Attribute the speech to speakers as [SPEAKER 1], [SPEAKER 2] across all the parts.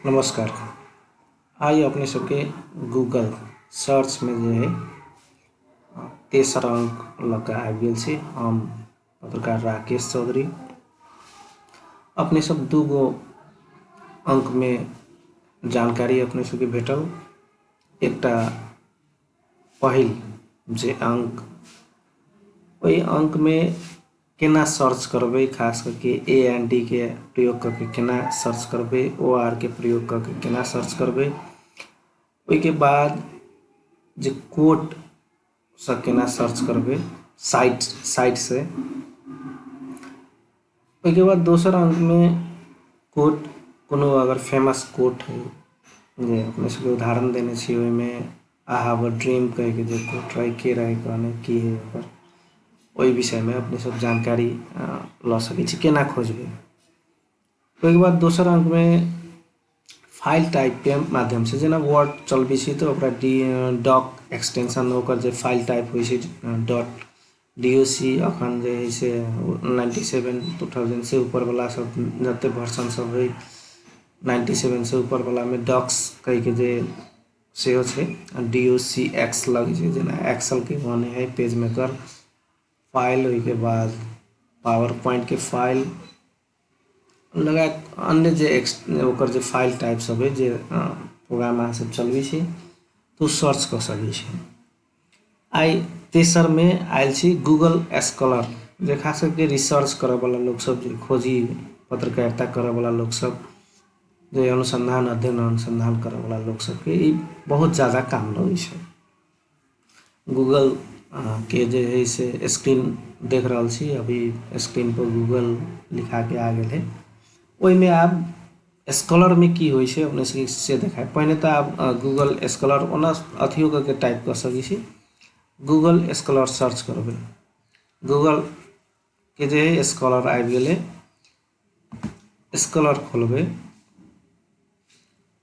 [SPEAKER 1] नमस्कार। आइ अपने सबके गूगल सर्च में जे है तेसर अंक लऽ कऽ आबि गेल छी। हम पत्रकार राकेश चौधरी। अपने सब दू गो अंक में जानकारी अपने सबके भेटल। एकटा पहिल जे अंक, ओहि अंक में केना सर्च करबै, खास करके ए एन डी के प्रयोग करके केना सर्च करबै, ओ आर के प्रयोग करके केना सर्च करबै, ओहिके बाद जे कोट से केना सर्च करबै साइट से। ओहिके बाद दोसर अंक में कोट, कोनो अगर फेमस कोट है जे अपने सबके उदाहरण देने छी, ओहिमे I have a dream कहिके जे कोट रहे, के रहे कहने की है ओकर, ओहि विषयमे अपने सब जानकारी लऽ सकै छी केना खोजबै। ओहिके बाद दोसर अंकमे फाइल टाइपके माध्यम से, जेना वर्ड चलबै छी तऽ ओकरा डी डॉक एक्सटेंशन, ओकर जे फाइल टाइप होइ छै डॉट डी ओ सी, अखन जे है से 97 2000 से ऊपरवला सब जते वर्जन सब है 97 से ऊपरवलामे डॉक्स कहिके जे सेहो छै, डी ओ सी एक्स लगै छै, जेना एक्सेलके बनै है पेज मेकर फाइल, ओहिके बाद पावर पॉइंटके फाइल लगा अन्य जे एक्स ओकर जे फाइल टाइप सब है जे प्रोग्राम अहाँ सब चलबै छी तऽ ओ सर्च कऽ सकै छी। आइ तेसरमे आयल छी गूगल स्कॉलर, जे खास करके रिसर्च करऽवला लोक सब, जे खोजी पत्रकारिता करऽवला लोक सब, जे अनुसन्धान अध्ययन अनुसन्धान करऽवला लोक सबके ई बहुत ज्यादा काम लगै छै। गूगल के जे है से स्क्रीन देख रहल छी, अभी स्क्रीन पर गूगल लिखा के आ गेल है। ओहिमे आब स्कॉलर में की होइ छै अपने सबके से देखाय। पहिने तऽ आब गूगल स्कॉलर ओना अथियो कऽ के टाइप कऽ सकै छी, गूगल स्कॉलर सर्च करबै, गूगल के जे है स्कॉलर आबि गेलै, स्कॉलर खोलबै।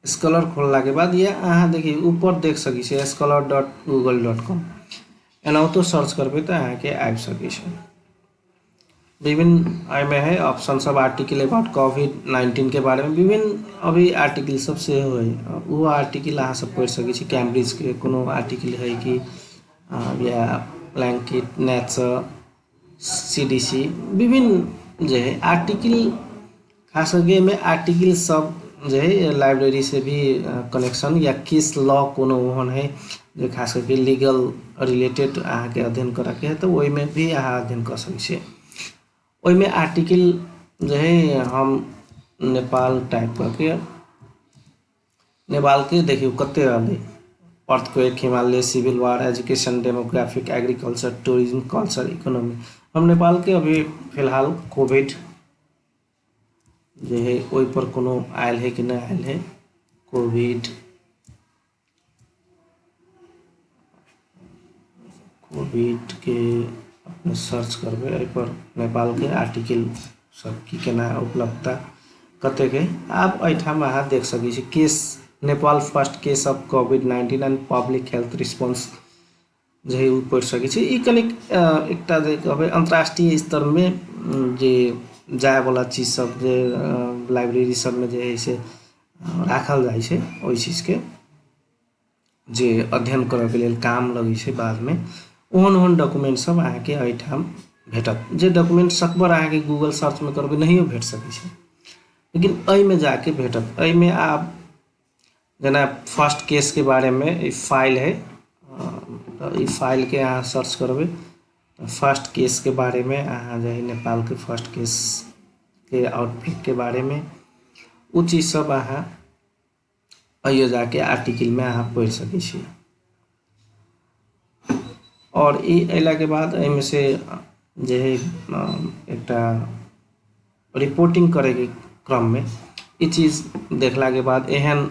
[SPEAKER 1] स्कॉलर खोललाके बाद ये अहाँ देखियौ ऊपर देख सकै छियै scholar dot Google dot com, एनाहितो सर्च करबै तऽ अहाँके आबि सकै छै। विभिन्न एहिमे है ऑप्शन सब, आर्टिकल अबाउट कोविड-19 के बारे में विभिन्न अभी आर्टिकल सब सेहो है, ओहो आर्टिकल अहाँ सब पढ़ि सकै छी। कैम्ब्रिज के कोनो आर्टिकल है कि या प्लैंकेट, नेचर, सीडीसी, विभिन्न जे है आर्टिकल, खास करके एहिमे आर्टिकल सब जे है लाइब्रेरी से भी कनेक्शन या केस लॉ कोनो ओहन है जे खास करके लीगल रिलेटेड अहाँके अध्ययन करऽके है तऽ ओहिमे भी अहाँ अध्ययन कऽ सकै छियै। ओहिमे आर्टिकल जे है हम नेपाल टाइप कऽ के नेपालके देखियौ कते रहलै, earthquake, Himalaya, civil war, education, demographic, agriculture, tourism, culture, economy. हम नेपालके अभी फिलहाल कोविड जे है ओहि पर कोनो आयल है कि नहि आयल है, कोविड कोविड के अपने सर्च करबै, एहि पर नेपालके आर्टिकल सब की केना उपलब्धता कतेक है। आब एहिठाम अहाँ देख सकै छी case Nepal first case of COVID-19 and public health response जे है ओ पढ़ि सकै छी। ई कनिक एकटा जे कहबै अन्तर्राष्ट्रीय स्तरमे जे जायवला चीज सब जे लाइब्रेरी सबमे जे है से राखल जाइ छै, ओहि चीजके जे अध्ययन करऽके लेल काम लगै छै बादमे, ओहन ओहन डॉक्यूमेंट सब अहाँके एहिठाम भेटत। जे डॉक्यूमेंट सकबर अहाँके गूगल सर्चमे करबै नहियो भेट सकै छै, लेकिन एहिमे जाके भेटत। एहिमे आब जेना फर्स्ट केसके बारेमे ई फाइल है, तऽ ई फाइलके अहाँ सर्च करबै तऽ फर्स्ट केसके बारेमे अहाँ जे है नेपालके फर्स्ट केसके आउटब्रेकके बारेमे ओ चीज सब अहाँ एहियो जाके आर्टिकलमे अहाँ पढ़ि सकै छी। आओर ई अयलाके बाद एहिमे से जे है एकटा रिपोर्टिंग करैके क्रममे ई चीज देखलाके बाद एहन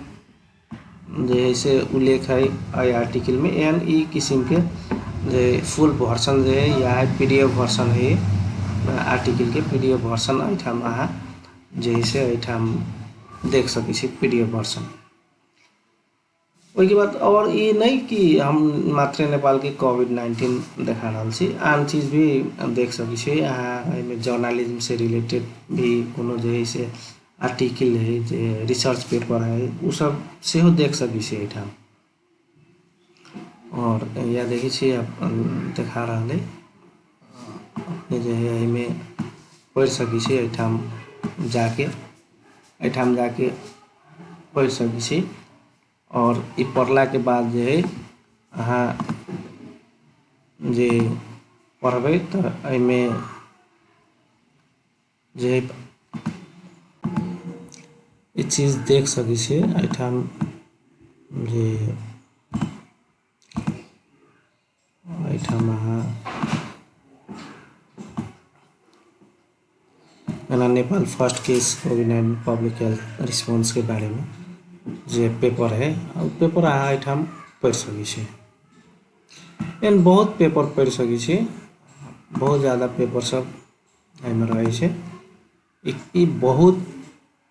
[SPEAKER 1] जे है से उल्लेख है एहि आर्टिकलमे, एहन ई किसिमके जे फुल वर्जन जे है या पी डी एफ वर्जन है आर्टिकलके पी डी एफ वर्जन एहिठाम अहाँ जे है से एहिठाम देख सकै छी पी डी एफ वर्जन। ओहिके बाद आओर ई नहि कि हम मात्रे नेपालके कोविड-19 देखा रहल छी, आन चीज भी देख सकै छी अहाँ। एहिमे जर्नलिज्म से रिलेटेड भी कोनो जे है से आर्टिकल हइ जे रिसर्च पेपर हइ ओ सब सेहो देख सकै छी एहिठाम। आओर या देखै छी देखा रहल अइ अपने जे हइ एहिमे पढ़ि सकै छी, एहिठाम जाके पढ़ि सकै छी। आओर ई पढ़लाके बाद जे हइ अहाँ जे पढ़बै तऽ एहिमे जे ई चीज देख सकै छियै एहिठाम जे एहिठाम अहाँ एना Nepal first case COVID-19 public health रिस्पॉन्सके बारेमे जे पेपर है, ओ पेपर अहाँ एहिठाम पढ़ि सकै छी। एहन बहुत पेपर पढ़ि सकै छी, बहुत ज्यादा पेपर सब एहिमे रहै छै। ई बहुत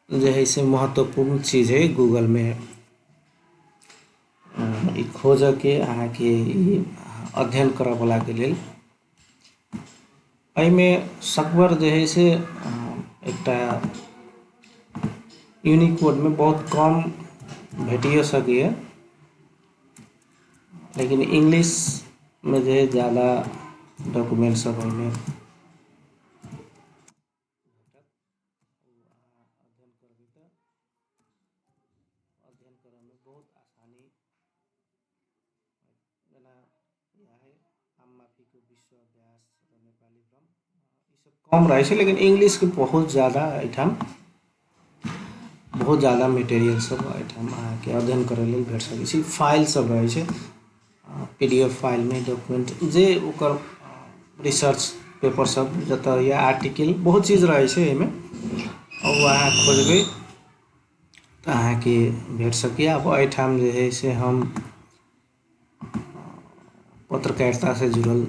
[SPEAKER 1] जे हइ से महत्वपूर्ण चीज हइ गूगलमे ई खोजऽके, अहाँके ई अध्ययन करऽवलाके लेल। एहिमे सकबर जे हइ से एकटा यूनिकोडमे बहुत कम भेटियो सकैए, लेकिन इंग्लिशमे जे हइ ज्यादा डॉक्यूमेंट सब एहिमे भेटत। अहाँ अध्ययन करबै तऽ अध्ययन करऽमे बहुत आसानी। जेना इएह हइ आम माफीको विश्व अभ्यास र नेपाली भ्रम, ई सब कम रहै छै, लेकिन इंग्लिशके बहुत ज्यादा एहिठाम, बहुत ज्यादा मटेरियल सब एहिठाम अहाँके अध्ययन करै लेल भेट सकै छै। फाइल सब रहै छै पीडीएफ फाइलमे, डॉक्यूमेंट जे ओकर रिसर्च पेपर सब जतऽ या आर्टिकल, बहुत चीज रहै छै एहिमे। ओ अहाँ खोजबै तऽ अहाँके भेट सकैए। आब एहिठाम जे हइ से हम पत्रकारितासँ जुड़ल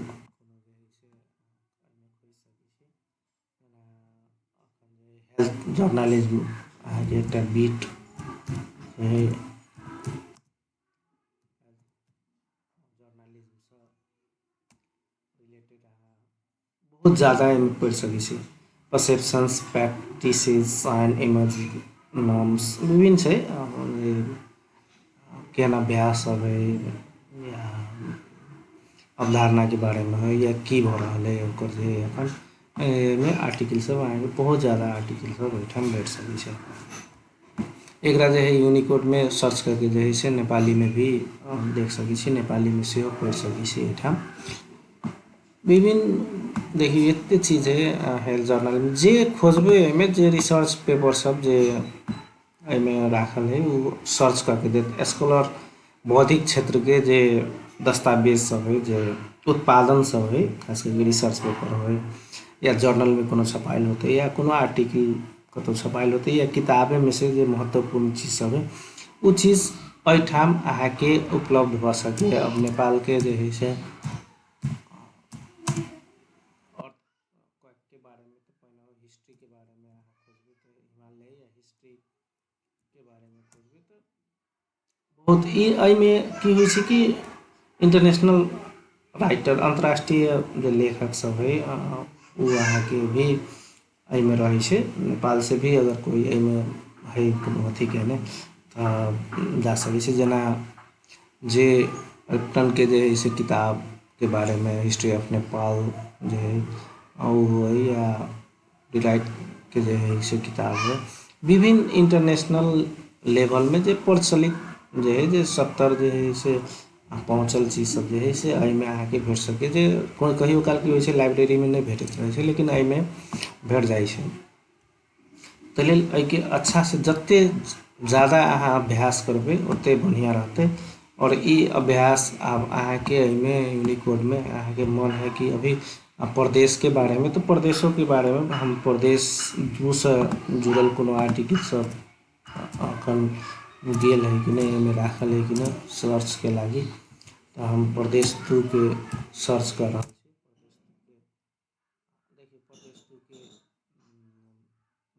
[SPEAKER 1] हेल्थ जर्नलिज्म अहाँके एकटा बीट जे जर्नलिज्मसँ रिलेटेड अहाँ बहुत ज्यादा एहिमे पढ़ि सकै छी। Perceptions, practices and emerging norms, विभिन्न छै, केहन अभ्यास सब हइ या अवधारणाके बारेमे हइ या की भऽ रहल हइ ओकर जे एखन एहिमे आर्टिकल सब अहाँके, बहुत ज्यादा आर्टिकल सब एहिठाम भेट सकै छै। एकरा जे हइ यूनिकोडमे सर्च करके जे हइ से नेपालीमे भी देख सकै छी, नेपालीमे सेहो पढ़ि सकै छी। एहिठाम विभिन्न देखियौ एते चीज हइ। हेल्थ जर्नल जे खोजबै, एहिमे जे रिसर्च पेपर सब जे एहिमे राखल हइ, ओ सर्च कऽ के देत। स्कॉलर बौद्धिक क्षेत्रके जे दस्तावेज सब हइ, जे उत्पादन सब हइ, खास करके रिसर्च पेपर होइ या जर्नलमे कोनो छपायल होतै या कोनो आर्टिकल कतहु छपायल होतै या किताबेमे से जे महत्वपूर्ण चीज सब हइ, ओ चीज एहिठाम अहाँके उपलब्ध भऽ सकैए। अब नेपालके जे हइ से के बारेमे तऽ पहिने हिस्ट्रीके बारेमे अहाँ खोजबै तऽ हिमालय या हिस्ट्रीके बारेमे खोजबै तऽ बहुत ई एहिमे की होइ छै कि इंटरनेशनल राइटर, अन्तर्राष्ट्रीय जे लेखक सब हइ, ओ अहाँके भी एहिमे रहै छै। नेपालसँ भी अगर कोइ एहिमे हइ कोनो अथी केने तऽ जा सकै छै। जेना जे के जे हइ से किताबके बारेमे, हिस्ट्री ऑफ नेपाल जे हइ ओ हइ या डिलाइटके जे हइ से किताब हइ, विभिन्न इंटरनेशनल लेवलमे जे प्रचलित जे हइ, जे 70 जे हइ से पहुँचल चीज सब जे हइ से एहिमे अहाँके भेट सकैए। जे कहियो काल की होइ छै, लाइब्रेरीमे नहि भेटैत रहै छै, लेकिन एहिमे भेट जाइ छै। ताहि लेल एहिके अच्छासँ जते ज्यादा अहाँ अभ्यास करबै, ओते बढ़िआँ रहतै। आओर ई अभ्यास आब अहाँके एहिमे यूनिकोडमे अहाँके मन है कि अभी प्रदेशके बारेमे, तऽ प्रदेशोके बारेमे हम प्रदेश दूसँ जुड़ल कोनो आर्टिकल सब एखन गेल है कि नहि, एहिमे राखल है कि नहि सर्चके लागि, तऽ हम प्रदेश 2के सर्च कऽ रहल छी। देखियौ, प्रदेश 2के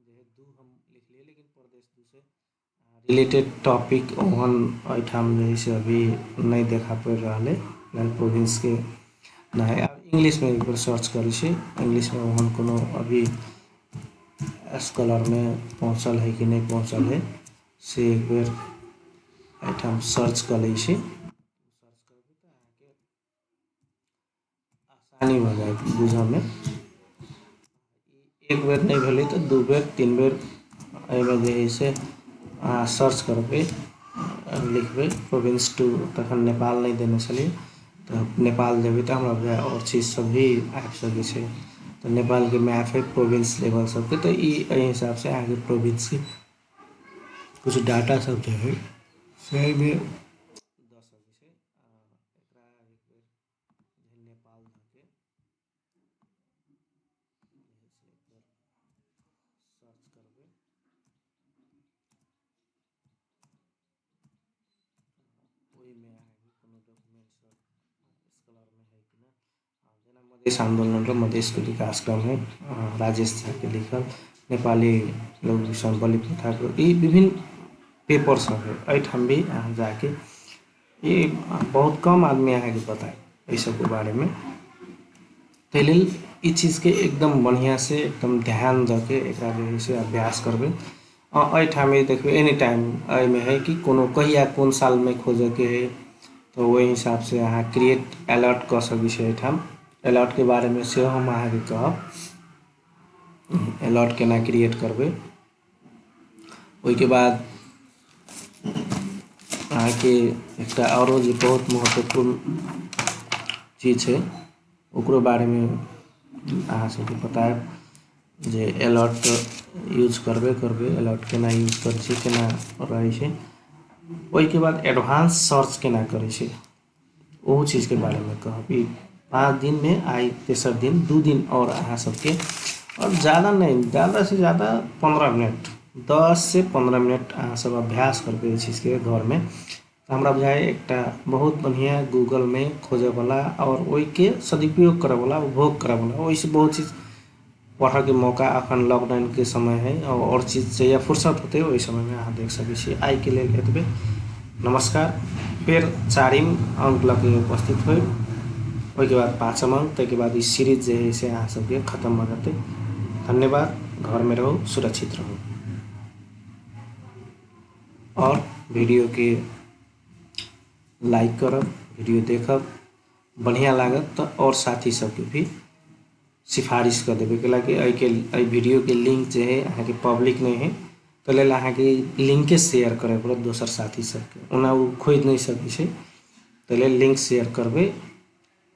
[SPEAKER 1] जे है 2 हम लिखलियै, लेकिन प्रदेश 2 से रिलेटेड टॉपिक ओहन एहिठाम जे है से अभी नहि देखा पड़ि रहल है प्रोविंसके नहि। आब इंग्लिशमे एक बेर सर्च करै छी। इंग्लिशमे ओहन कोनो अभी स्कॉलरमे पहुँचल हइ कि नहि पहुँचल हइ से एक बेर एहिठाम सर्च कऽ लै छी। सर्च करबै तऽ अहाँके आसानी भऽ जायत बुझऽमे। एक बेर नहि भेलै तऽ दू बेर तीन बेर एहिमे जे हइ से अहाँ सर्च करबै, लिखबै प्रोविंस टू। तखन नेपाल नहि देने छलियै तऽ नेपाल देबै तऽ हमरा बुझाइए आओर चीज सब भी आबि सकै छै। तऽ नेपालके मैप हइ प्रोविंस लेवल सबके, तऽ ई एहि हिसाबसँ अहाँके प्रोविंसके किछु डाटा सब जे हइ से एहिमे दऽ सकै छै। एकरा एक बेर नेपाल धऽ के सर्च करबै, ओहिमे अहाँके कोनो डॉक्यूमेंट सब स्कॉलरमे हइ कि नहि। जेना मधेश आन्दोलन र मधेशको विकास क्रम है, राजेश झाके लिखल नेपाली लोक बलि प्रथाको ई विभिन्न पेपर सब है। एहिठाम भी अहाँ जाके ई बहुत कम आदमी अहाँके बतायत एहि सबके बारेमे। ताहि लेल ई चीजके एकदम बढ़िआँसँ एकदम ध्यान दऽ के एकरा जे हइ से अभ्यास करबै। एहिठाम ई देखबै एनी टाइम एहिमे हइ कि कोनो कहिया कोन सालमे खोजऽके हइ तऽ ओहि हिसाबसँ अहाँ क्रिएट अलर्ट कऽ सकै छी। एहिठाम अलर्टके बारेमे सेहो हम अहाँके कहब, अलर्ट केना क्रिएट करबै। ओहिके बाद अहाँके एकटा आओरो जे बहुत महत्वपूर्ण चीज छै ओकरो बारेमे अहाँ सबके बतायब जे अलर्ट यूज करबे करबै, अलर्ट केना यूज करै छै, केना रहै छै। ओहिके बाद एडवांस सर्च केना करै छै ओहू चीजके बारेमे कहब। ई 5 दिनमे आइ तेसर दिन, 2 दिन आओर अहाँ सबके, आओर ज्यादा नहि, ज्यादासँ ज्यादा 15 मिनट, 10 से 15 मिनट अहाँ सब अभ्यास करबै एहि चीजके घरमे। तऽ हमरा बुझाइए एकटा बहुत बढ़िआँ गूगलमे खोजऽवला आओर ओहिके सदुपयोग करऽवला, उपभोग करऽवला, ओहिसँ बहुत चीज पढ़ऽके मौका अखन लॉकडाउनके समय है आओर चीज जहिया फुर्सत होतै ओहि समयमे अहाँ देख सकै छी। आइके लेल एतबे, नमस्कार। फेर चारिम अङ्क लऽ के उपस्थित होइब, ओहिके बाद पाँचम अङ्क, ताहिके बाद ई सीरीज जे है से अहाँ सबके खतम भऽ जेतै। धन्यवाद। घरमे रहू, सुरक्षित रहू आओर वीडियोके लाइक करब, वीडियो देखब, बढ़िआँ लागत तऽ आओर साथी सबके भी सिफारिश कऽ देबै। कैलाकि एहिके एहि वीडियोके लिंक जे है अहाँके पब्लिक नहि है, ताहि लेल अहाँके लिंके शेयर करय पड़त दोसर साथी सबके, ओना ओ खोजि नहि सकै छै, ताहि लेल लिंक शेयर करबै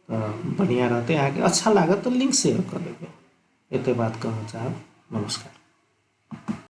[SPEAKER 1] तऽ बढ़िआँ रहतै। अहाँके अच्छा लागत तऽ लिंक शेयर कऽ देबै। एते बात कहऽ चाहब। नमस्कार।